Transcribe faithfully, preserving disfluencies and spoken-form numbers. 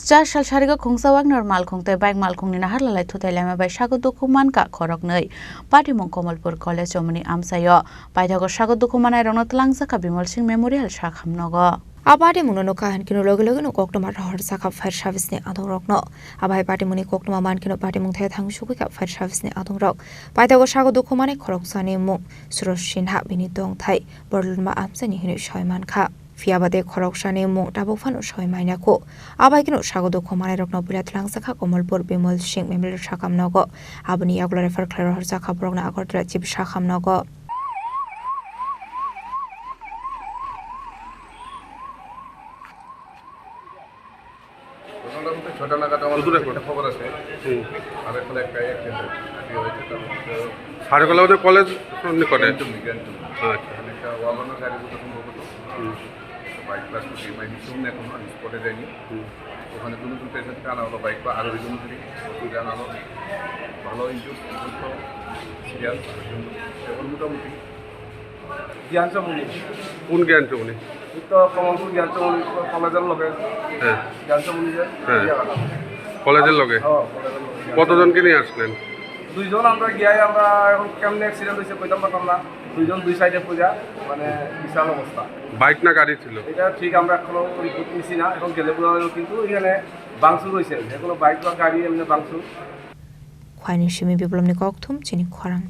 Char sal sarigo khungsa Wagner malkhung tei bike malkhungni nahar lalai thutai laima bai sago dukhu mankha khoroknwi. Patimung Komolpur College chomoni amchaio. Paithago sago dukhu manairokno twlangjakha Bimal Singh Memorial sakhamnogo. A patimungno nukha hinkhe loge loge no koktwma rohorjakha fire service ni adongrokno. Abai patimungni koktwma mankhe no patimung thaya thang sugwikha fire service ni adongrok. Paithago sago dukhu manai khoroksani mung Surosh Sinha, bini tongthai Borluma amchaini hinwi sawi mankha. Phiya ba de khoroksani mung tabuk phano sawi maina kho. Abai kheno sago dukhu manairokno puila twlangjakha Komolpur Bimal Singh Memorial sakhamnogo. Aboni yagulo refer khlai rohorjakha borokno Agartala Chief sakhamnogo. ঘটনাটা বলতে ছটা নাগাদ আমার কাছে একটা খবর আছে। হুম। আর এখন একটা অ্যাক্সিডেন্ট হয়েছে, তার মধ্যে সাড়ে কলা বোধহয় কলেজ নিকটে। জ্ঞানচুমনি, জ্ঞানচুমনি। আচ্ছা। এখানে একটা ওয়াগনার গাড়ি বোধহয় সম্ভবত। হুম। বাইক ক্লাস করছি, মানে, শুনলে এখন আমি স্পটে যাইনি। হুম। ওখানে দুজন পেশেন্টকে আনা হলো, বাইক বা আরোহী দুজন, দুজন আনা হলো। ভালো ইনজুর্ড, এখন তো সিরিয়াস, এখন মোটামুটি। জ্ঞানচমনি। কোন জ্ঞানচমনি? এই তো কমলপুর জ্ঞানচমনি কলেজের লগে। হ্যাঁ। জ্ঞানচমনি যে হ্যাঁ। ইয়ে। কলেজের লগে? হ্যাঁ, কলেজের লগে। কতজনকে নিয়ে আসলেন? দুইজন আমরা গিয়াই, আমরা এখন কেমনে অ্যাক্সিডেন্ট হয়েছে কইতাম পারতাম না। দুইজন দুই সাইডে পড়ে, মানে, বিশাল অবস্থা। বাইক না গাড়ি ছিল? এটা ঠিক আমরা এখনো রিপোর্ট নিছি না, এখন গেলে বোঝা যাবে, কিন্তু এখানে ভাঙচুর হয়েছে, যে কোনো বাইক বা গাড়ি এমনি ভাঙচুর। Khwaini simi Biplopni kokthum chini khorang.